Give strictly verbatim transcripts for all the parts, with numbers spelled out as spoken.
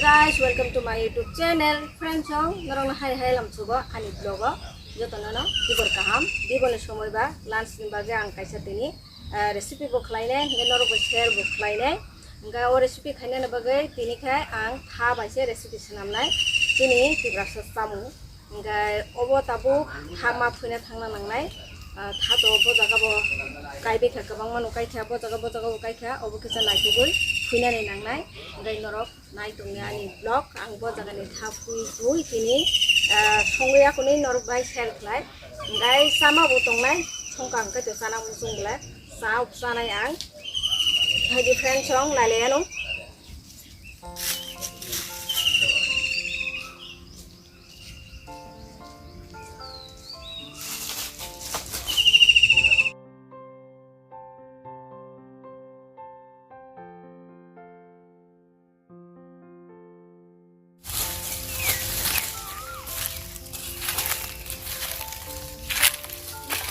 Guys, welcome to my YouTube channel. Friends, song norok no hai hai lam sugo ani vlog o. Joto no no dibor kaham, dibor ni somoi ba lunch ni bagwi ang kaisa tini ah, recipe bo khlai nai, hingke norok bo share bo khlai nai. Hingke o recipe khaina ni bagwi tini khe ang tha bai se recipe swnam nai. Chini Tiprasa chamung. Hingke obo tabuk tha ma phuina thangna nangnai. Ah, tha to bo jaga bo kaibai kha, kwbangma no kai kha, bo jaga bo jaga bo kai kha, obo kisa naitugwi phuinani nangnai. Hingke norok nai tongni ani vlog, ang bo jaga ni tha phui phui tini, ah, songwi akonwi norok bai share khlai. Hingke chama bo tongnai, songkha hingke to chana muchung bwle, cha chanai ang. Hai di friends, song nai le ano.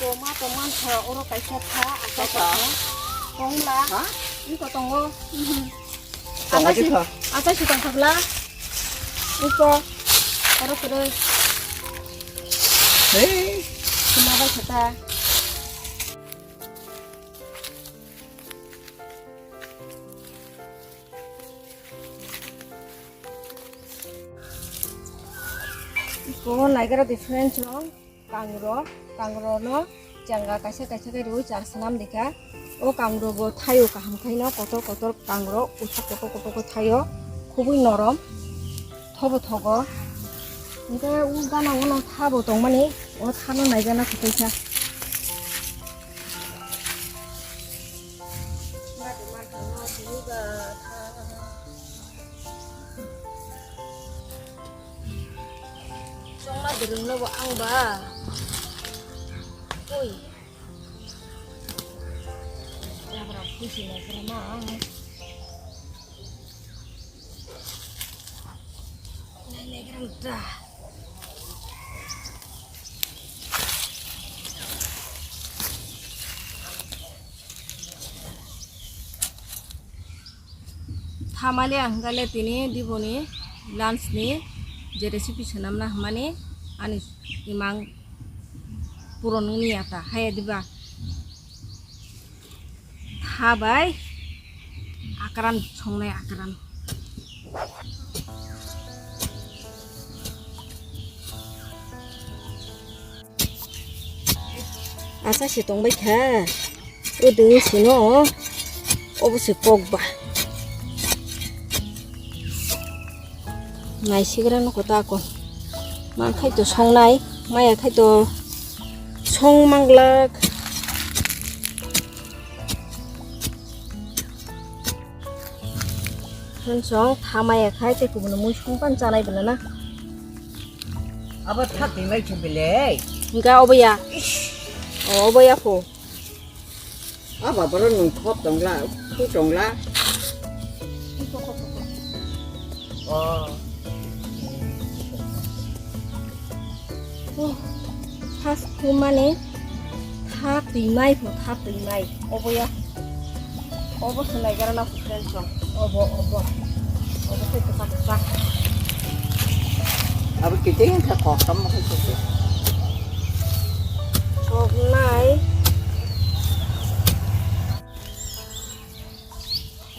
Toma, toma, tha, oro kaisa tha, asa tha. Tongla. Ha? Iko tongo. Mhm. Tongo asa si, asa si tong thakla. Iko. Oro kere. Hey. Toma bai kata. Iko naigra difference no kangro, kangro no changa kaisa kaisa khe rwi char swnam dikha. O kangro bo thaio kaham khaino kotor kotor kangro usa kotor kotor khe thaio khubui norom thobo thogo. Hingke o gana uno thabo tongmani o thano naigana kwtwi kha. Chongma dwrwngno bo ang ba. Oi. Yabra pusi na srama. Nai nai gram ta. Thamali ang hingkha le tini diboni lunch ni je recipe swnamna hwnmani ani imang puron wngya ta haya diba tha bai akran songnai akran. Asa se tongbai kha. O ding sino. Obo se kok ba. Nai sigra no kota ko. Man khai to songnai. Maya khai to song manglak. Hensong thamaya khai tei kubun mui song pan chanai bela na. Abo thak tingbai chu bele. Hingka obo ya. Ish. O, obo ya pho. Abo boro nung thop tongla, khu tongla. O. Oh, first humani tha twi mai pho, tha twi mai. Obo ya. Obo se nai gara na friend song. Obo, obo. Obo se kwchak kwchak. Abo kiting kha kok tam khai se. Sok nai.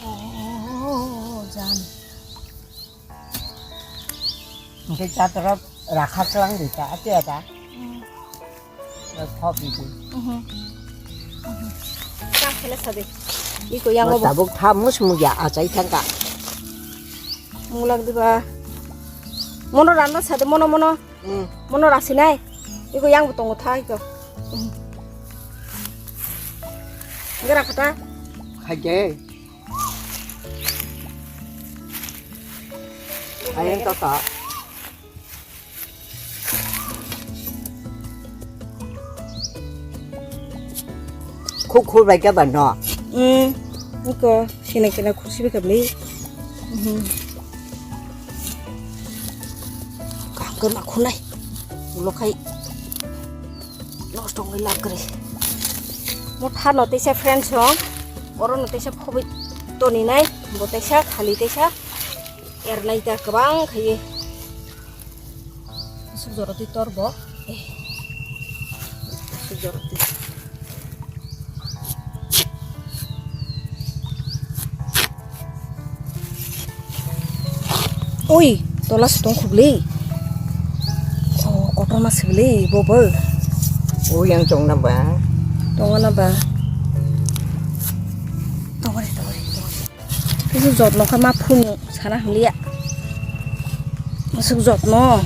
Oh, jan. Hingke chatorok rakha klang di ta, ati ada. Hmm. Thop di tu. Mhm. Mhm. Kang khele sadi. Iko yang obo. Tabuk tha mus mugya achai thangka. Mulak diba. Mono randa sadi, mono, mono. Hmm. Mono rasinai. Iko yang bo tongo tha iko. Hmm. Gara kata. Khaje. Ayang kaka. Khuk khur bai kya ba no? Hmm. Niko sini kena khursi bai kabli. Hmm. Kangkar ma khunai. Ulo khai. Nosto wngwi lab kwrwi. Motha no teisa friends rok, oro no teisa phobwi toni nai, bo teisa khali teisa. Ernai ta kwbang khaiwi. Suk joroti torbo. Eh. Suk joroti. Oi, tola se tong khubli. Oh, kotorma sibli, bobo. Oi, yang tong na ba? Tong na ba? Tong re, tong re, tong re. Kisu jotno kha ma phunu sana hamliya. Masuk jotno.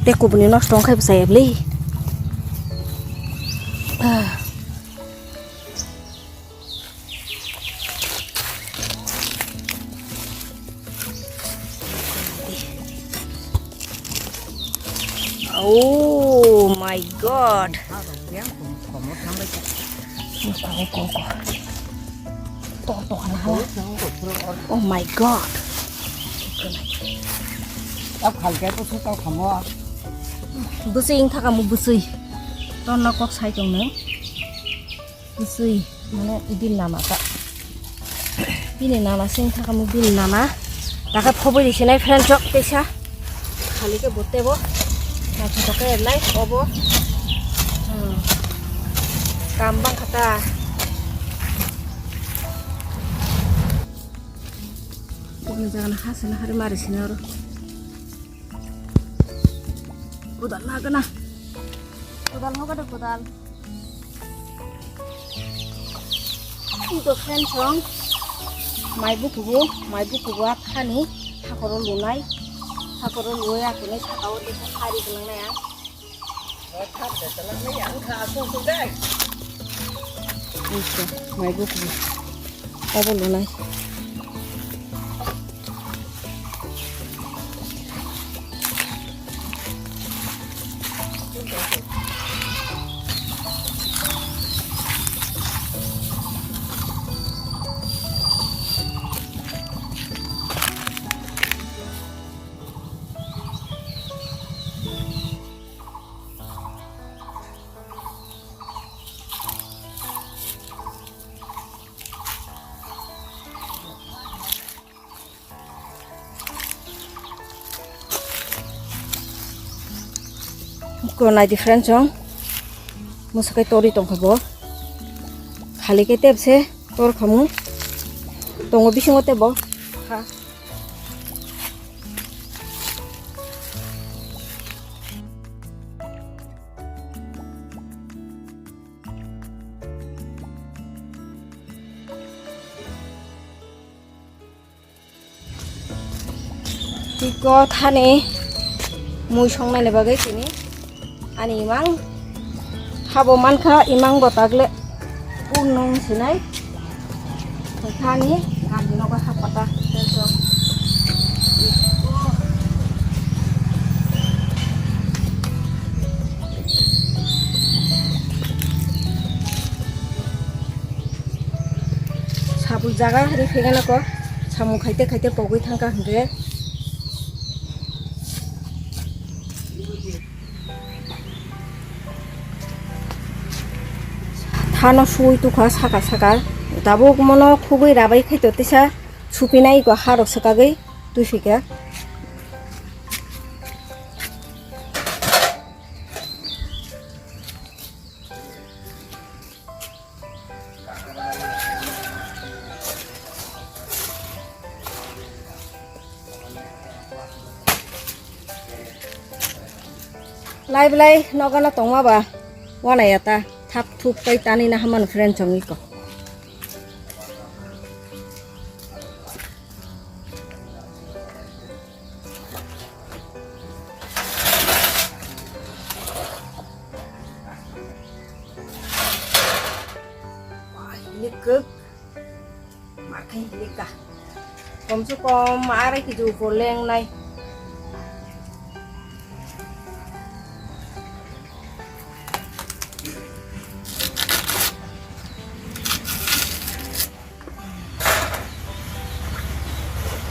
Te kubuni nosto wngkhai bwsai bli. Ah. Oh my God. Ko, ko, ko, ko. To, to, hala, hala. Oh my God. Bwswi wngkha kamo bwswi. Torno kok sai tong nai. Bwswi, mane, bini nana ta. Bini nana se wngkha kamo bini nana. Dakhe phobwi risinai friend chok teisa. Khali khe bo tebo. Naithotok khe ernai obo. Hmm. Kam bangkha ta. Boni jaga na ha sina hari mari sina oro. Kodal na gana. Kodal hoga de kodal. Ito friend song. Mai bukubu, mai bukubu akhani. Hakoro lunai. Hakoro luya kene sakao de hari gelang na ya. Ito, mai bukubu. Obo lunai. Ko nai di friend song. Musakai tori tongkha bo. Khali ke tep se tor khamu. Tongo bisingo tebo. Ha. Tiko thani mui songnani bagwi tini ani imang habo mankha, imang bo tagle purno wng sinai. Thani gari nogo hapata. Sabul jaga ri phegana ko samung khaite khaite pogwi thangka hwnkhe. Thano sui tukha saka saka. Tabuk mono khugwi rabai khaito tisa supinai ko harok swkagwi twi phika. Lai belai nogana tongma ba wana ya ta thak thuk tai tani na haman friend chongwi ko. Wah, ini kek. Makai ini kah. Kom se kom arai kiju boleng nai.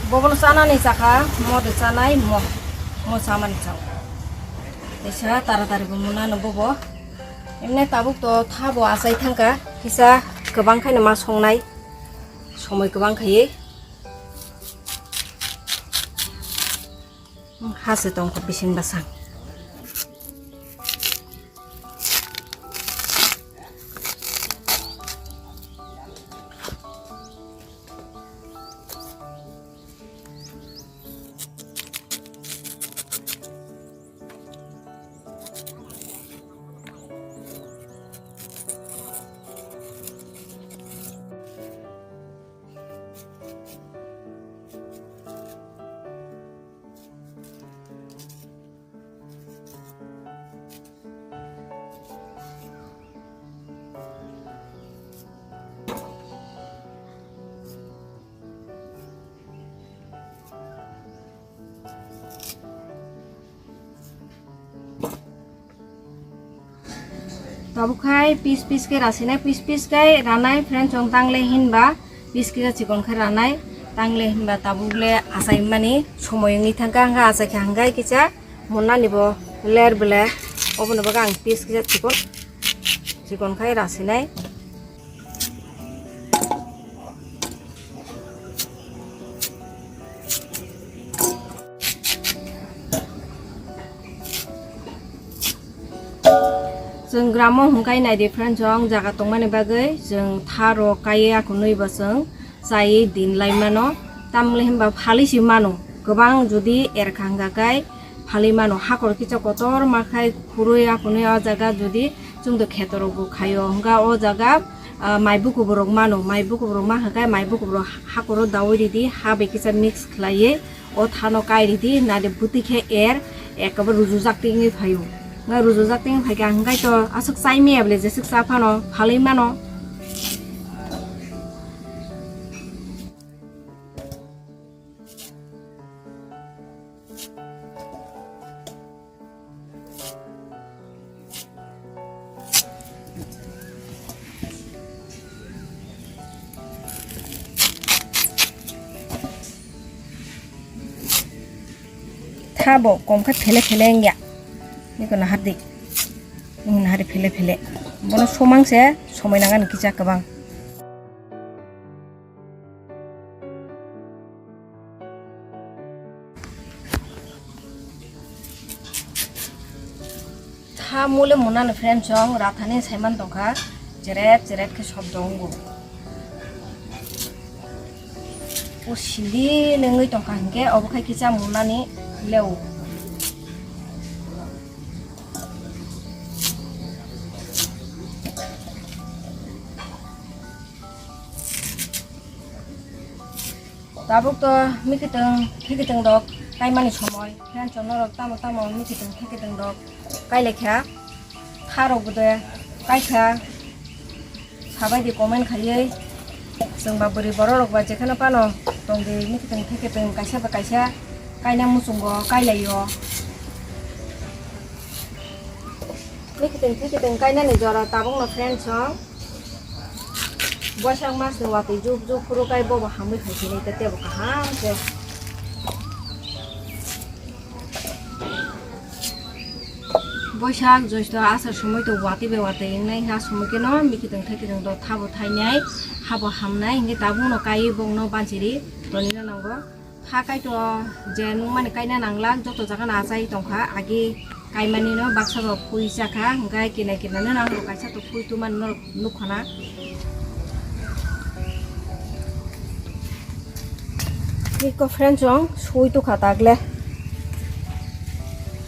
Bobono chanani chakha, mo de chanai mo, mo chamani chao. Teisa taratari bo munano bobo. Emne tabuk to thabo achai thangka, kisa kwbang khaino ma songnai, somoi kwbang khaiwi. Hase tongkho bising bwsang. Tabuk khai piece piece khe rasinai, piece piece khe ranai, friends, chwng tangle hinba piece kisa chikon khe ranai, tangle hinba tabuk le achai mani somoi wngwi thangkha, hwnkhe achai khe hwnkhe kisa monnani bo ler bele, obono bagwi ang piece kisa chikon chikon khai rasinai. Chwng gramo hwnkhai nai di, friends, chwng jaga tongmani bagwi chwng tharo kaiwi akhunwi bo chwng chaiwi din lai mano. Tamle hinba phali si mano, kwbang jodi erkha hwnkha khai phali mano. Hakor kisa kotor ma khai khurui akhunwi o jaga jodi chwng do kheto rok bo khaio, hwnkha o jaga, ah, mai bukubo rok mano, mai bukubo rok ma hwnkha khai mai bukubo rok hakoro daui ridi, ha bai kisa mix khlaiwi o thano kai ridi, nade bwtwi khe er, ekaba rujujak tingwi phaio. Nga rujujak tingwi phaikha hwnkhe to aswk chai maya bole jeswk cha phano phalwi mano. Tha bo kom khe phele phele wngya. Niko nahar di. Niko nahar di phele phele. Bono somang se somoi nangani kisa kwbang. Tha mole monani friend chong rathani saiman tongkha, cheret cheret khe sobdo wngo. O sindi nengwi tongkha hinkhe obo khai kisa monani leo. Tabuk to mikitwng, thikitwng rok kaimani somoi, friend chong norok tamo tamo mikitwng, thikitwng rok kailaikha, kha rok bwde kaikha, sabai di comment khaiwi. Chwng ba bwrwi borok rok ba jekheno phano tong di, mikitwng, thikitwng kaisa ba kaisa kaina muchungo kailaio. Mikitwng, thikitwng kainani jora tabukno friend chong. Boisak mas ni watwi juk juk phuru kai bobo hamwi khai sinai te tebo kaham se. Boisak joisto asar somoi to watwi bai watwi wngnai ha somoi khe no mikitwng thekitwng do thabo thainai habo hamnai hinkhe tabuk no kai bongno banchiri tonina nango. Kha kaito je nungmani kaina nanglak, joto jaga no achai tongkha, agi kaimani no baksa rok pui chakha, hwnkhe kina kina no nang rok kaisa to pui tumani norok nukha na. Iko friend chong sui tukha tagle.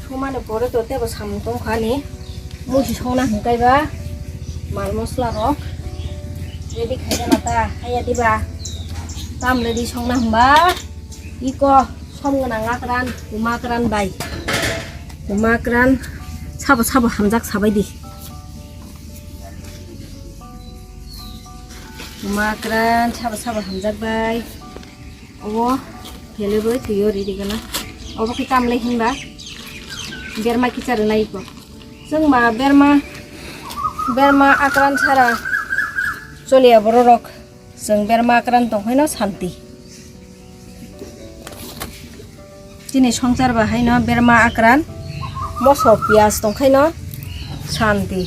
Sumani pore to tebo samung tongkha ni. Musi songna hwnkhe ba mal mosla rok ready khaina mata haya diba. Tam ready songna hwnba. Iko som gwnang akran, kuma akran bai. Kuma akran sabo sabo hamjak sabai di. Kuma akran sabo sabo hamjak bai. Obo phele bai twiyo riri gana. Obo khe tamle hinba berma kicha rwnai iko. Chwng ba berma, berma akran sara choliya bororok. Chwng berma akran tongkhaino santi. Chini songchar ba haino berma akran, moso piyaj tongkhaino santi.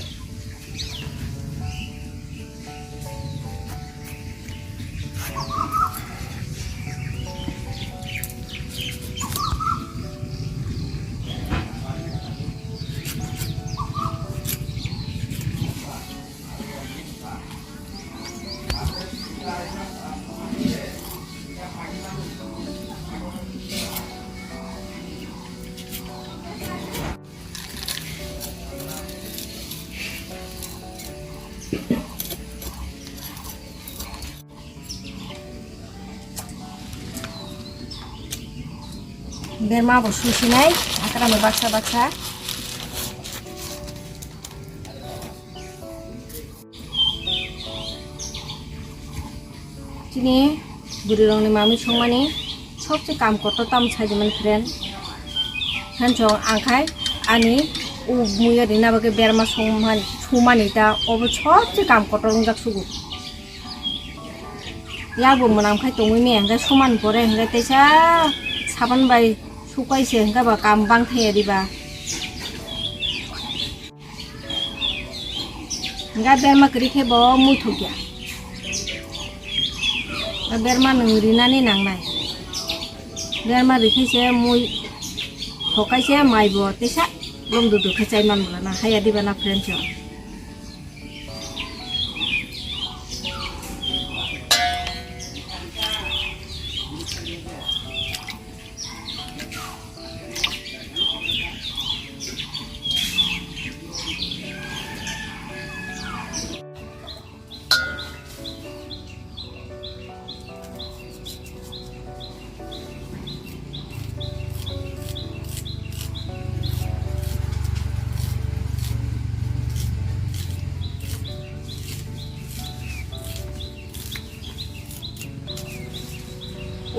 Berma bo susinai, hakrano baksa baksa. Chini bwrwirokni manwi songmani sobse kam kotor tamo saimani friend. Friend song angkhai ani u muya rina bagwi berma songmani, sumani ta obo sobse kam kotor wngjak sugo. Yabo mwnam khai tongwi me hwnkhe soman pore hwnkhe teisa saban bai sukai se hwnkhe ba kam bang thaya diba. Hwnkhe berma kwrwi khe bo muithok ya. Berma nwng rinani nangnai. Berma rikhe se mui thokai se mai bo teisa lom dudu khe chai man bwla na haya diba na friend song.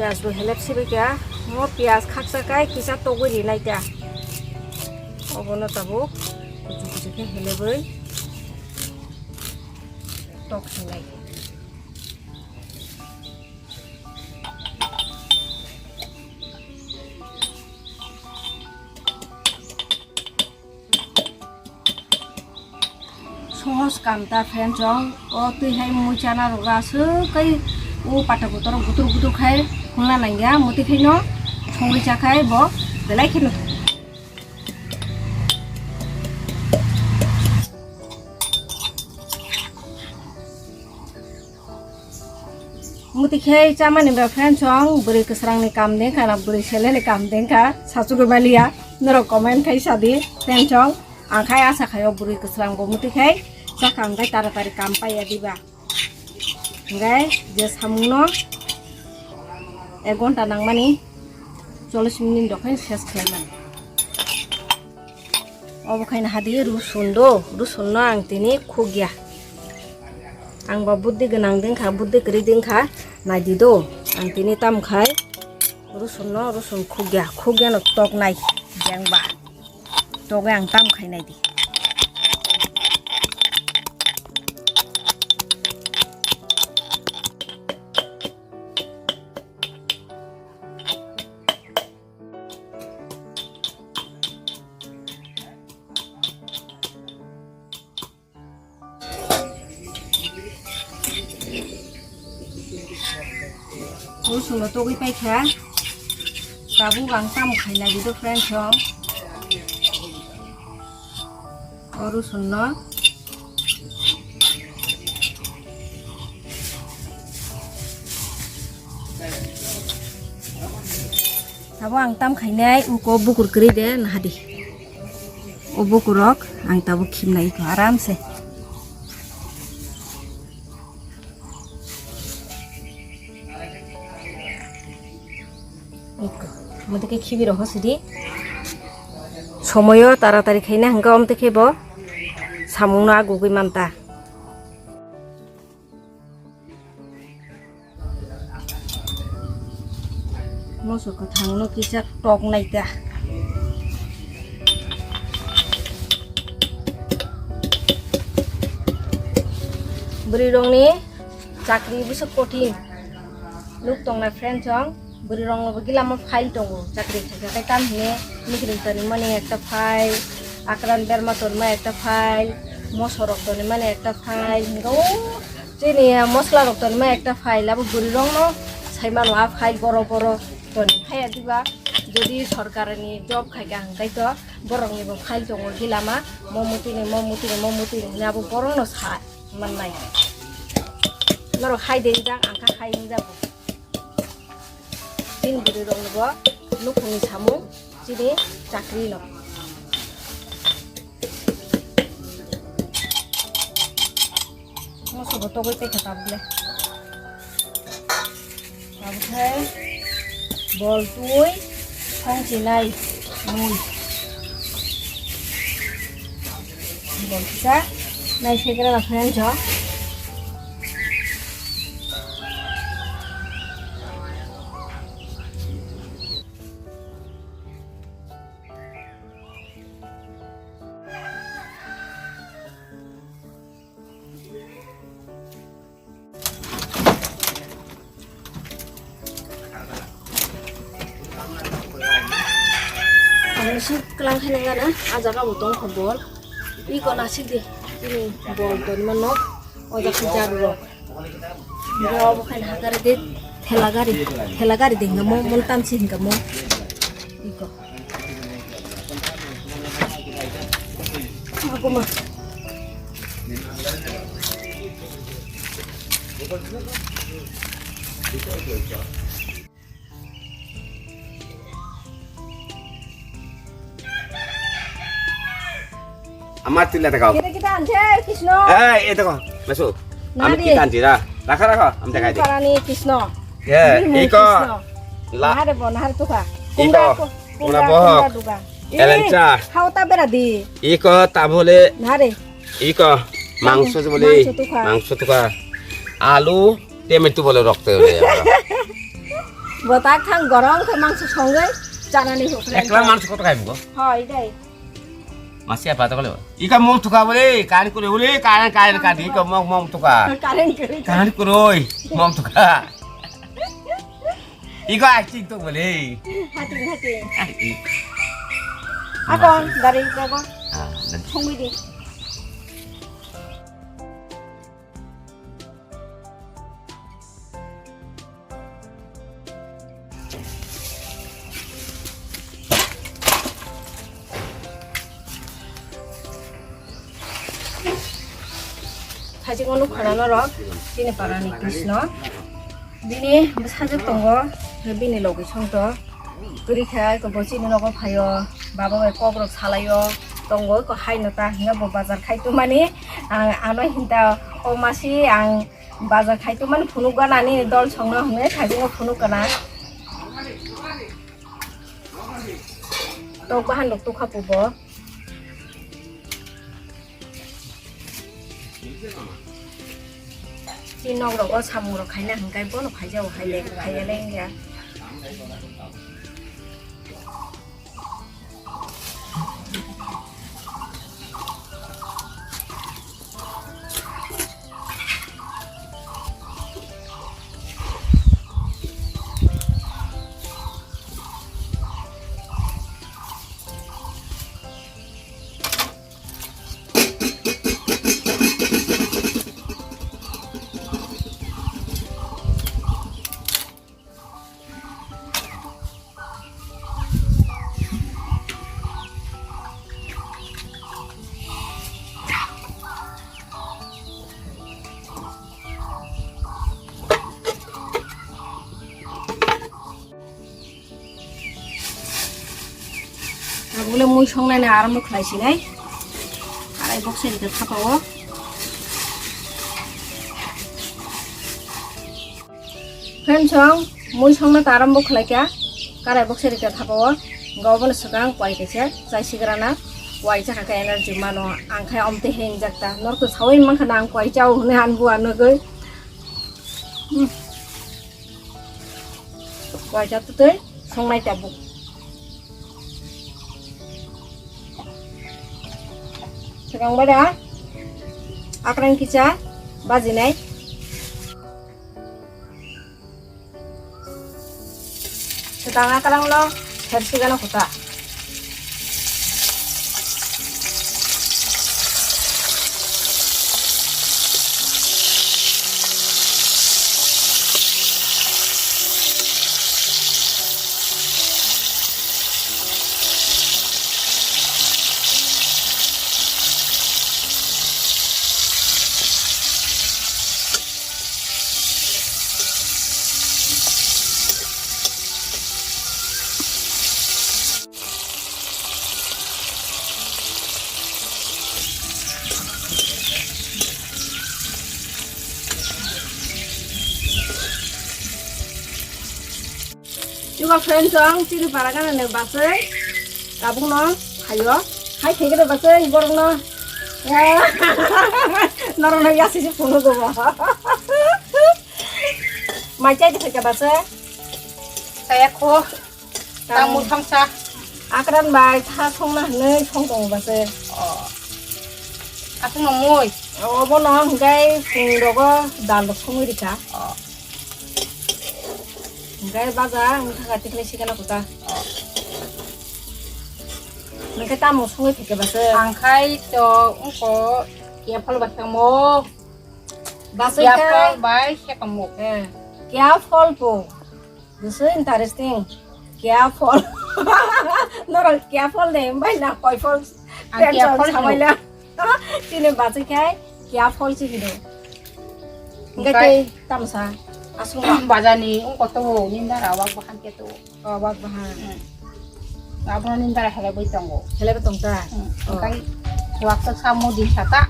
Piyaj bo helep sibai kha, mo piyaj khaksa kai kisa togwi rinai ta. Obono tabuk kuchu kuchu khe helebwi tok sinai. Sohos kam ta friend song, o twi hai mui chana rok aswk kai o pata kotor gutur gutur khai hwnla nangya, muti khai no songwi chakhai bo belai kheno. Muti khe chamani ba friend song, bwrwi kwsrang ni kam dengkha na bwrwi sele ni kam dengkha, sachugwi maliya, norok comment khai sadi friend song, ang khai asa khai o bwrwi kwsrang bo muti khai chakha hwnkhe taratari kam paiya diba. Hwnkhe je samung no ek ghonta nangmani chollish minute rok khai ses khlai mani. Obo khaina hadi rusun do, rusun no ang tini khukya. Ang bo buddhi gwnang dengkha, buddhi kwrwi dengkha, naidi do. Ang tini tam khai rusun no, rusun khukya, khukya no tok nai jeng ba. Togwi ang tam khai naidi. Rusun no togwi paikha. Tabuk ang tamo khaina di do friend song. O rusun no. Abo ang tam khainai uko bukur kwrwi de nahadi. O bukurok ang tabuk khimnai ikho aramse. Ikko, omo tei khe khibi rok sidi. Somoyo taratari khaina hwnkhe omo tei khe bo samungno agugwi manta. Moso kwthangno kisa tok nai ta. Bwrwi rokni chakri bwswk kothin. Nuk tongnai friend song, bwrwi rokno bo gila mo file tongo. Chakri khaikha khe tam hine mikri tonwi mani ekta file, akran berma tonma ekta file, moso rok tonwi mani ekta file, hwnkhe o chini mosla rok tonwi mani ekta file, abo bwrwi rokno sai mano a file borok borok tonwi. Haya diba jodi sorkarni job khaikha hwnkhe to borokni bo file tongo gila ma, mo mutini, mo mutini, mo mutini hwnwi abo borokno sa mannai. Norok hai de rijak, ang kha hai wngjago. Chini bwrwi rokno bo nukhungni samung, chini chakri no. Moso bo togwi tei khe tabuk le. Tabuk khe bol twi Song chinai mui. Bol kisa nai sekra la friend jo. Ang sik klang khe nang gana, a jaga bo tong kho bol. Iko nasik di, ini bol ton mano, o jaga jaru rok. Bro, bo khaina hakari di, thela gari, thela gari di hingamo, mon tam si hingamo. Iko. Aguma. Ama tila takau. Kita kita anje Krishna. Eh, itu kok. Masuk. Ami Nari. Kita anjira. Rakha rakha. Am takai di. Parani Krishna. Ya, Ini iko. Krishna. La. Nahare bo nahare tuka. Iko. Kunda ko- Kunda kunda bohok. Kunda duga. Ih, Elencha. Hau ta bera di. Iko tabole. Nahare. Iko. Mangso bole. Mangso tuka. Mangso tuka. Alu, tomato bole rokte bole. Botak thang gorong khe mangso songoi chanani hukre. Ekla mangso koto kai bugo. Hoi dai. Masi apa to kalo? Ika mom tuka bole, kari kure bole, kari kari kari ko mom mom tuka. Karen kare. Kari kuroi, mom tuka. Iko acting to bole. Hati hati. Akon dari jago. Ah, dan Songwi di. Thaichik ono khorano rok, chini parani Krishna. Bini bwsajwk tongo, bini logi songto. Kwrwi khe eko bo chini nogo phaio, baba bai kok rok salaio, tongo eko haino ta hwnba bo bazar khai tongmani. Ang ano hinta o masi ang bazar khai tongmani phunuk ganani dol songno hwnwi thaichik no phunuk gana. Tok bahan rok tukha pubo. Chini nok rogo samung rok khaina hwnkhe bono khaijao hai le khaiya le wngya. Tabukle mui songnani arambo khlai sinai. Karai boksa rikha thapa o. Friends, ang mui songna ta arambo khlai kha. Karai boksa rikha thapa o. Hwnkhe obono swkang kuai kaisa chai sigrana. Kuai chakha khe energy mano. Ang khai omtwi hwnjak ta. Norok to saui mankha na ang kuai chao hwnwi ang bua nugwi. Hmm. Kuai cha twtwi songnai tabuk. Swkang bai da akrang kisa bajinai. Swkang akrang lo hersigano kota. Duga friend chong chini para gana ne basai. Tabuk no hayo. Hai thege de basai borok no. Norok no yasi si phone go ba. Mai chai de ka basai. Saya ko. Tang muthang sa. Akran bai tha songna hwnwi song tongo ba se. Oh. Aswk no mui. Obo no hwnkhe phung rogo dal rok songwi rikha. Oh. Hwnkhe baja wngkha kha tikhlai sikana kuta. Oh. Hwnkhe tamo songwi phikhe ba se. Ang khai to wngkho kiya phal ba thangmo. Ba se kiya phal bai se kamo. Eh. Kiya phal po. This is interesting. Kya phol? Norok kya phol de, bai na koi phol? Ang kya phol samaila. Chini bachai khai kya phol si gido. Enggak tei tamsa. Asung bajani ung koto nindara wak bahan keto. Oh, wak bahan. Abono nindara helai bai tongo. Helai bai tongta. Engkai waksa samo di sata.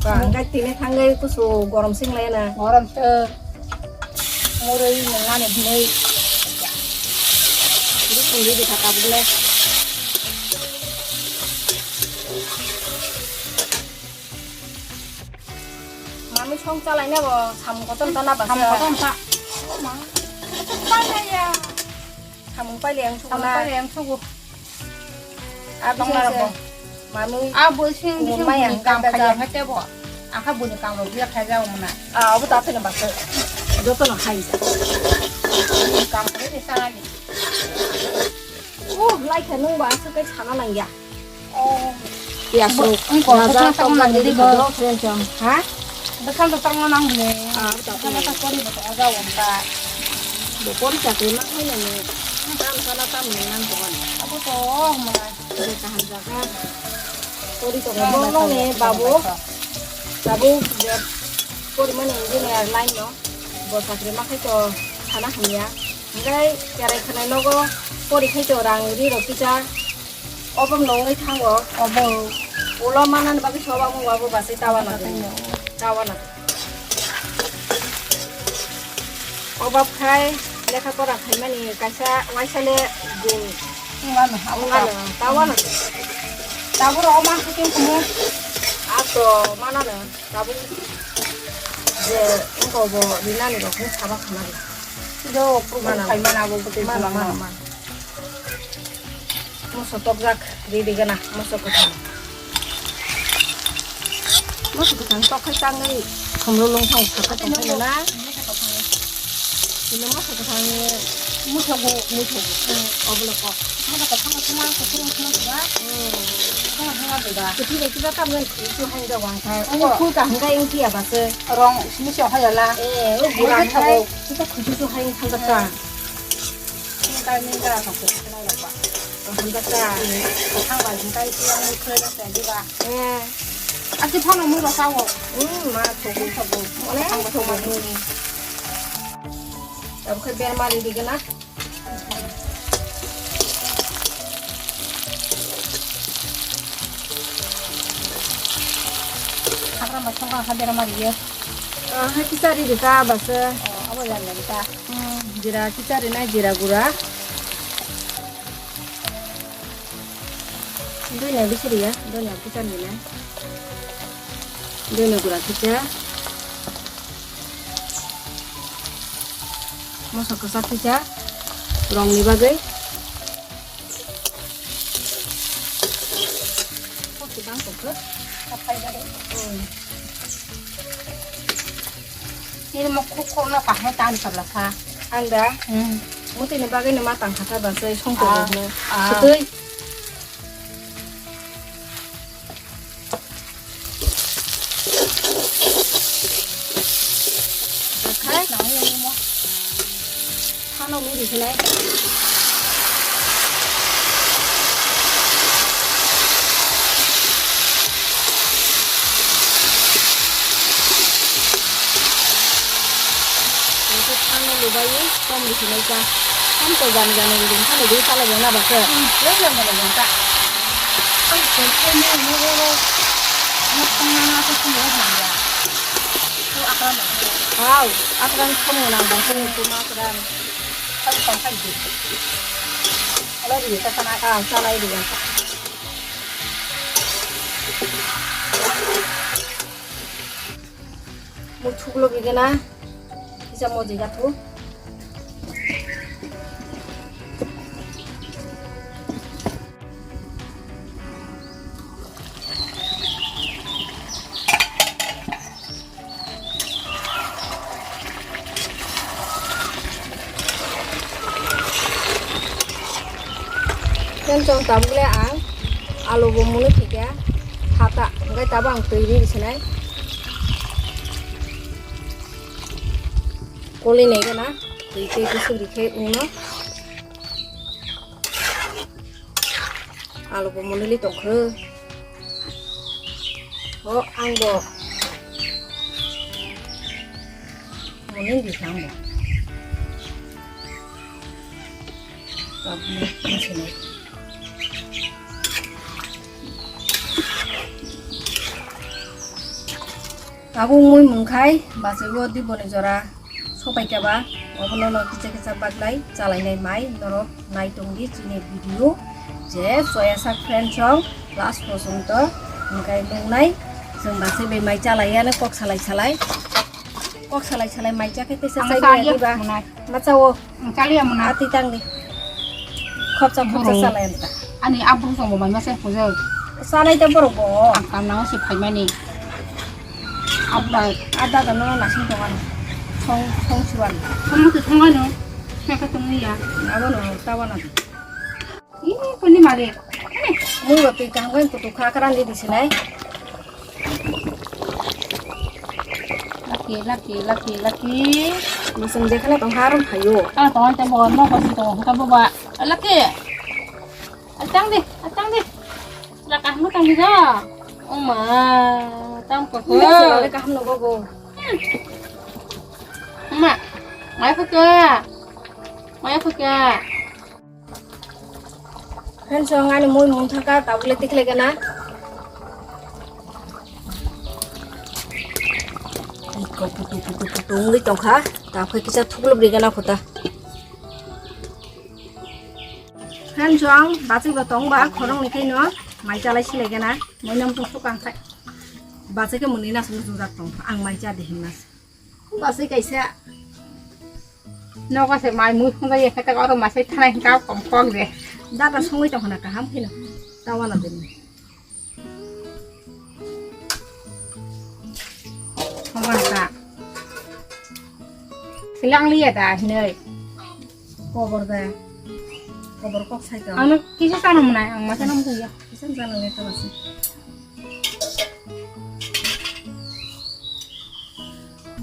Ba, engkai tini thangwi kusu gorom sing lai na. Gorom se. Murui nungani hinui. Ini sendiri di kata bule. Mami song chalai na bo samung kotor ta na ba. Samung kotor ta. Oh, ma. Bang ya. Samung paile ang sugo na. Samung paile ang sugo. Abi tong na se rabo. Mami. A bo sing sing mai buni ang kam kaya hate bo. Akha buni kam ro biya khaja umna. A abo ta thena baksa. Joto no khai ja. Buni kam ro de sana ni. Oh, lai kha nung ba aswk kai sana nang ya. Oh. Piyas rok. Ang ko raja sa tong tong nang nang di di ba. Kha do friend chong. Ha? Bwsal do tangma nang bole. Ah, ta bwsal ta kori bo ta jaw ang ta. Bo kori chakri ma khai nani. Tam sana tam nang nang ko. Abo to ma. Bo kaham jaga. Kori to bo nong ne babu. Babu je kori mani engineer line no. Bo chakri ma khai to sana hamya. Ngai kerai khanai nogo kori khai to rang ri rok kisa. Obo nongwi thango. Obo. Ulo manani bagwi soba mung wabo basi tawa na. Tawa na. Obo khai lekha pora khaimani kaisa waisa le din. Ungano, ungano, tawa na. Tabuk rok ma khutung kumu. Ato manano. Tabuk je wngkha bo rinani rok ni saba khana di. Sido program mana? Khai mana bo bwtwi mana, mana, mana. Moso tokjak ready gana moso kwthang. Moso kwthang tok khai tangwi khumrulung thang sakha tong khai na. Ini moso kwthang ni muthogo, muthogo. Hmm. Obo le kok. Moso kwthang no thuma, kwthang no thuma suda. Hmm. Thuma thuma suda. Kwthwi bai kiba tam nang kwthwi su hai da wang khai. Ani phul kaham khe wng phiya ba se. Rong simi se hai la. Eh, o buran hai. Kita kwthwi su hai wng thang ka. Hmm. Ini kai ni da ka ko na la ba. Wng thang ka. Hmm. Kwthang bai wng kai phiya wng khai la sa di ba. Eh. Ati phano mui rok sao. Hmm, ma thogo thogo. Ole thogo thogo. Abo khe berma ready gana. Hagra masong ka hagra mari ye. Ah, ha kichari di ka basa. Oh, abo ya ya ka. Hmm, jira kichari na jira gura. Dui na bisiri ya, dui na kichari na. Dui na gura kicha. Moso kwchak kisa rongni bagwi. Ini mo khuk khuk no kaham tan sabla sa. Ang da? Hmm. Mutini bagwi no ma tang kha sa ba se song ko. Ah. Sutui. Khai. Hano muri hinai. Hano lubai kom di hinai ka. Kom to jani jani ring hano di sala jana ba ke. Hmm, le jana jana ka. Ang ko ko ni mo mo mo. Mo ko na na ko ko mo na ya. Ko akra ma. Wow, akran kom na ba ko ko ma akran. Tongkha di. Ala di, ta sana ka, sana di. Mo thuklo bigena, kisa mo jiga thu. Ken chong tabuk le ang alu bo mwnwi thikya hata, hwnkhe tabuk ang twi ri sinai. Koli nai gana twi twi kusuk ri khe wngno. Alu bo mwnwi tongkhe. O, ang bo. Mwnwi di ang bo. Tabuk mwnwi sinai. Tabuk mui mungkhai, bachaibo diboni jora sopai keba, obono no kisa kisa baglai chalainai mai norok nai tongdi chini video je soya sak friend song last porsonto hwnkhe nungnai chwng bachai bai mai chalaiya no kok salai salai, kok salai salai mai chakhe tesa. Ang chai chaya, diba? Munai. Machao. Ang chaliya muna. Ati tangdi. Khopsa khopsa. Borok. Chalai anta. Ani abru song bo mai masa pujak. Sanai ta borok bo. Ang kam nango se phaimani. Abba. Ada da no nasing tongan. Song, song suan. Song ke song ano. Saka tong ya. Abo no tawana. Ih, kuni mare. Mui roti kaham kutu kha kran di disinai. Laki, laki, laki, laki. Masang je khana tong harum phayo. Ah, tong te bo no ko si tong ka bo ba. Laki. Atang di, atang di. La kaham tang di ga. Oma, tam ko. Ini selalu kaham no bobo. Ma, mai ko ka. Mai ko ka. Friends, ang ani mui mung thangkha, tabuk le tikhle gana. Iko putu putu putu wngwi tongkha, tabuk kisa thuklubri gana khuta. Friends, ang bachai bo tongba, khoroknwi khaino mai chalai silai gana, mai nam tung sukang khai. Bachai khe mwnwi nasuk jujak tongkha, ang mai cha de himna. Bachai kaisa. Nogo se mai mui phunjak ya khe oro masai thanai hwnkha kom kok de. Dada songwi tong khna kaham kheno. Tawana de. Hongkha. Silang liya da hinoi. Kobor da. Kobor kok sai tong. Ano kisa chana mwnai ang masai nam kuya. Kisa chana le ta basi.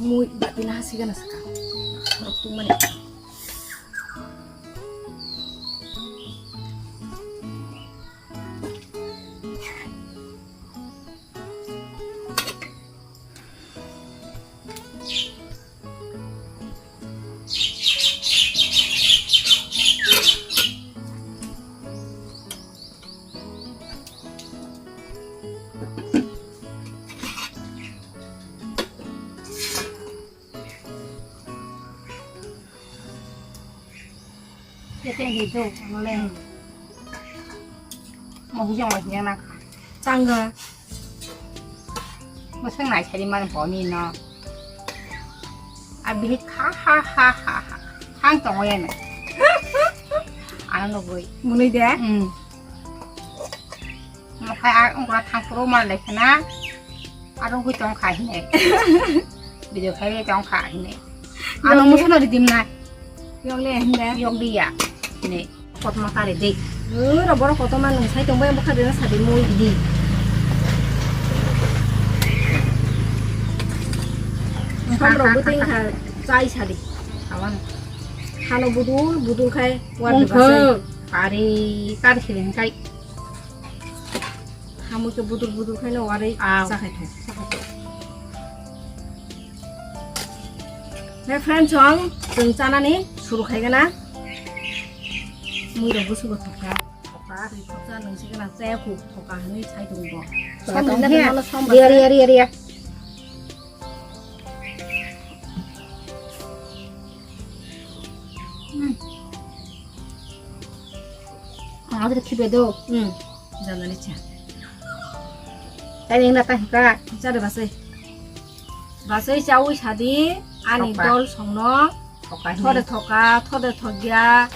Mui bati na hasi gana saka. Rok tu mani. Kete ni do, ang le. Mo hujang ma hujang na. Tangga. Mo sang nai sari man bo ni no. A bihit ha ha ha ha ha. Hang tong ya na. Ano no goi. Munui de? Hmm. Mo khai a ongkha thang pro ma le khana. Aro goi tong kha hine. Video khai tong kha hine. Ano musuno di dim na. Yok le hinde. Yok di ya. Hine. Kotma kare de. Ura borok kotoma nung sai tong bai bokha de na sadi mui di. Engkam rok buting kha chai sadi. Awan. Hano budul budul khai war de basai. Ari kar siling kai. Hamui khe budur budur khaino warwi. Aw. Chakhai thok. He friends, ang chwng chanani suru khai gana. Mui rok busugo thokha. Thokha, ri thokcha nungsi gana chaya khu thokha hinwi sai tongo. Thokha. Samrina tongkhe. Nono sombar. Riya, riya, riya, riya. Hmm. Ang tadi khipe do. Hmm. Janani cha. Tadi yang datang ka. Cha de basai. Basai chawi sadi ani Apa? Dol songno. Thoka hini. Thode thoka, thode thokya.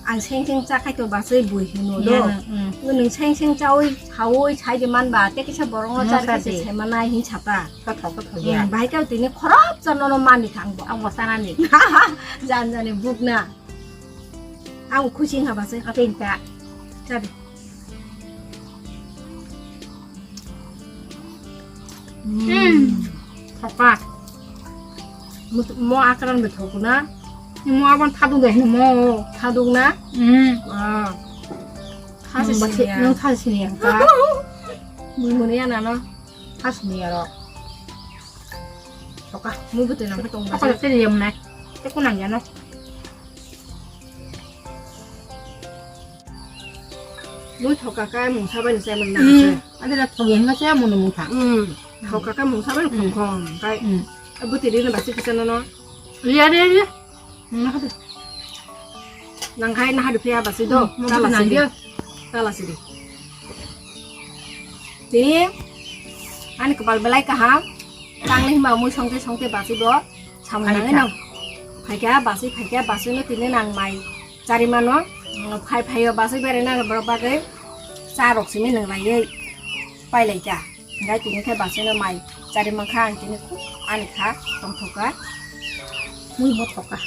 Ang seng seng cha khai to basai bui hino do. Iya, hmm. Nung seng seng chawi, chawi chai de man ba, te kisa borong no. Hmm, char kisa sadi. Sai manai hin chata. Thok thok thok ya. Hmm, bahai ka tini khorop cha nono mani thang bo. Ang bo sanani. Jan jani buk na. Ang khusi ha basai. Atin ta. Cha de. Hmm. Thoka. Mo, mo akran be thok na. Mo abon thadung de mo. Thadung na? Hmm. Ah. Thasi. Hmm, sini ya. Nung thasi sini ya ka. Mui muni ya nano. Thasi sini ya ro. Thoka. Mui butui nang tong. Thoka sini ya mna. Te kunang ya no. Mui thoka kai mungsa bai ni sai man na. Hmm. Ade na thogi hinga se munu mungsa. Hmm. Thoka kai mungsa bai khong khong kai. Hmm. Abu tiri na basi kisa no no. Liya de liya. Na hade. Nang khai na hade phiya basi do. Hmm, mo tala butui nang sidi. Dia. Tala sidi. Tini ani kapal belai kaham. Tangli hima mui songte songte basi do. Samung nangwi nang. Phaikha basi, phaikha basi no tini nang mai. Chari mano, phai phaio basai berai na borok bagwi cha rok simi nang laiwi pai lai kha. Hinkhe tini khe basai no mai chari mankha ang tini khub ani kha tongthok kha. Mui bo thok kha.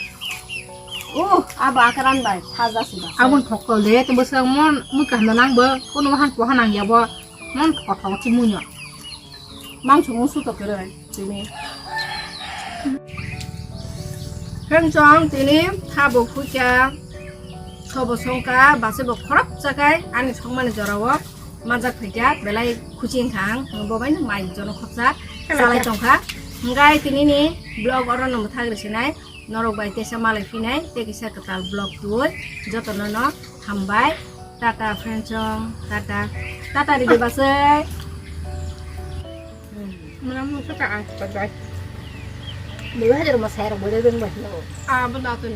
Oh, abo akaran bai thaja si ba. Abon thok kol de, te bwswk mon mui kaham nang bo, kono han ko hanang ya bo, mon thok thok si mui no. Mang sung su to kere. Tini. Friends, ang tini thabo khuikha, sobo songkha, base bo khorok chakai, ani songmani jorao majak phaikha, belai khuchi wngkha ang, bo bai mai jono khopsa chalai tongkha. Hingkai tini ni vlog oro no mwthang rwsinai, norok bai tesa malai phinai, tei kisa kwtal vlog twi, jotono no hambai, tata friends, tata, tata ridi basai. Muna musa ka ang ka jai. Dua hajar ma sayar boleh dong bah. Ah, benar tu.